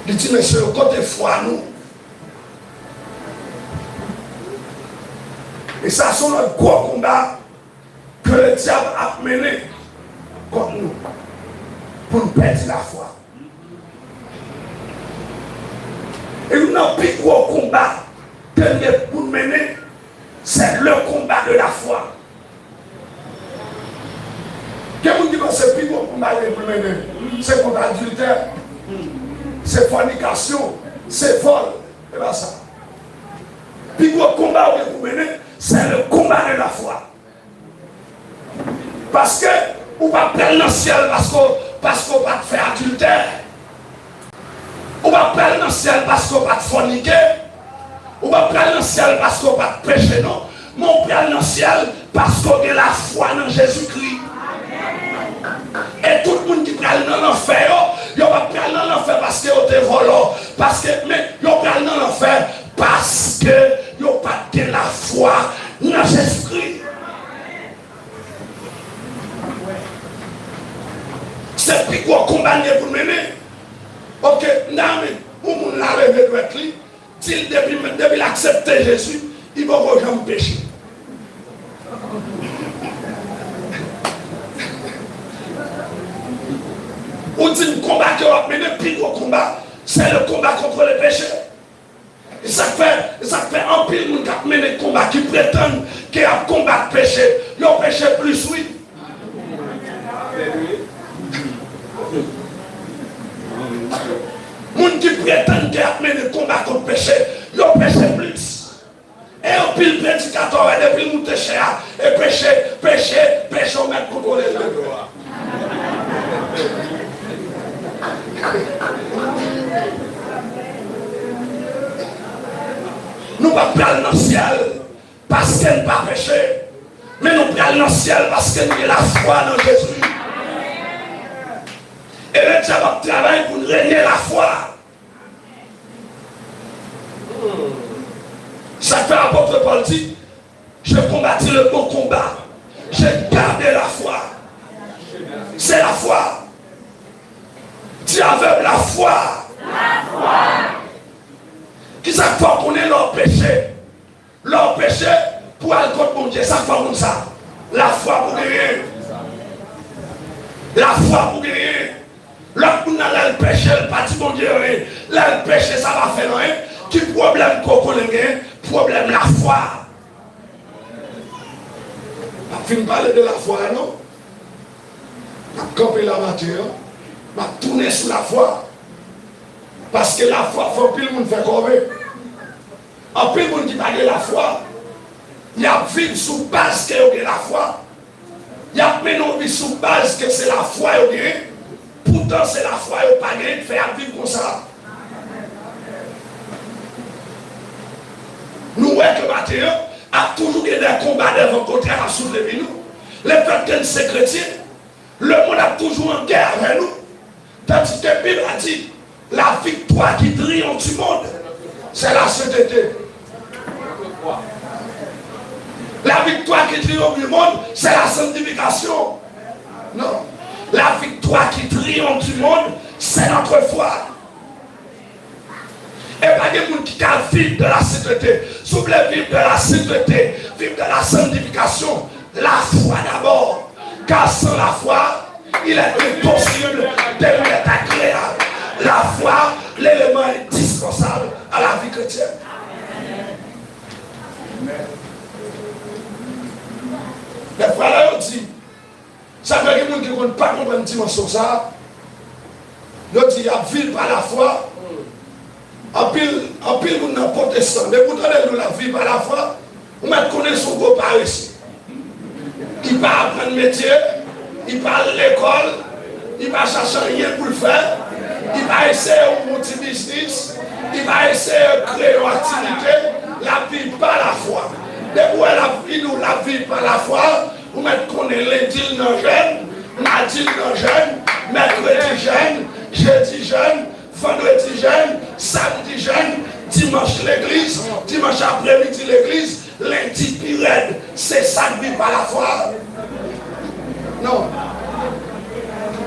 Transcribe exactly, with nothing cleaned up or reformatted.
Li di, "Mesye yo, kote fwa nou?" E sa se yon lòt gwo konba ke ledyab ap mennen kont nou pou n pèdi lafwa. E youn nan pi gwo konba ke n gen pou n mennen, c'est le combat de la foi. Gen moun ki panse pi gwo konba yo gen pou l mennen, se kont adiltè, se fònikasyon, se vòl. E pa sa. Pi gwo konba ou gen pou mennen, c'est le combat de la foi. Paske ou pa pral nan syèl paske, paske w pa t fè adiltè. Ou pa pral nan syèl paske w pa t fònike. Ou pa pral nan syèl paske w pa t peche, non. Men w pral nan syèl paske w gen lafwa nan Jezikri. E tout moun ki pral nan lanfè yo, yo pa pral nan lanfè paske yo te vòlò. Paske, men, yo pral nan lanfè paske yo pa t gen lafwa nan Jezikri. Se pi gwo konba n gen pou n mennen. Oke, m ta renmen yon moun la leve dwèt li, di l depi, depi l aksepte Jezi, li poko janm peche. Ou di m konba ke w ap mennen, pi gwo konba, c'est le combat contre le péché. E sa k fè, e sa k fè anpil moun k ap mennen konba, ki pretann ke y ap konbat peche, yo peche plis, wi. Moun ki pretann ke y ap mennen konba kont peche, yo peche plis. E anpil predikatè, wè, depi l moute chè a, e peche, peche, peche, w mèt kontwole l. Nou p ap pral nan syèl paske n pa peche, men nou pral nan syèl paske n gen lafwa nan Jezi. E ledyab ap travay pou n renye lafwa. Sa k fè apot Pòl di, J'ai combattu le bon combat. J'ai gardé la foi. Se lafwa. Di avè m, lafwa. Kisa k fè w konnen lè w peche? Lè w peche pou w al kot Bondye, sa k fè w konn sa? Lafwa pou genyen. Lafwa pou genyen. Lòt moun nan, lè l peche, l pa di Bondye anyen. Lè l peche, sa pa fè l anyen. Ki pwoblèm ke w konnen l genyen? Pwoblèm lafwa. M ap fin pale de lafwa a, non. M ap kanpe la maten an. M ap tounen sou lafwa. Paske lafwa fè anpil moun fè kòve. Anpil moun ki pa gen lafwa, y ap viv sou baz ke yo gen lafwa. Y ap mennen yon vi sou baz ke se lafwa yo genyen, poutan se lafwa yo pa genyen k fè y ap viv konsa. Nou wè ke maten an, ap toujou gen de konba devan kontrè k ap soufle vi nou. Lefètke n se kretyen, lemonn ap toujou an gè avè nou. Tandis que Bib la di, la victoire qui triomphe du monde, c'est la sainteté. La victoire qui triomphe du monde, c'est la sanctification. Non. La victoire qui triomphe du monde, c'est notre foi. E pa gen moun ki ka viv de la sainteté. Si w vle viv de la sainteté, viv de la sanctification, la foi d'abord. Car sans la foi, il est impossible de lui être agréable. La foi, l'élément indispensable à la vie chrétienne. Dèfwa lè yo di, sa fè gen moun ki konn pa konprann dimansyon sa a. Yo di y ap viv pa lafwa. Anpil, anpil moun nan pwotestan, depi w tande l di w l ap viv pa lafwa, ou mèt konnen se yon gwo parese. Li pa aprann metye, li pa al lekòl, li pa chache anyen pou l fè, li pa eseye ouvri yon ti biznis, li pa eseye kreye yon aktivite, l ap viv pa lafwa. Depi w wè l ap, li di w l ap viv pa lafwa, ou mèt konnen lendi l nan jèn, madi l nan jèn, mèkredi jèn, jedi jèn, vandredi jèn, samdi jèn, dimanch legliz, dimanch apremidi legliz, lendi pi rèd. Se sa k viv pa lafwa? Non.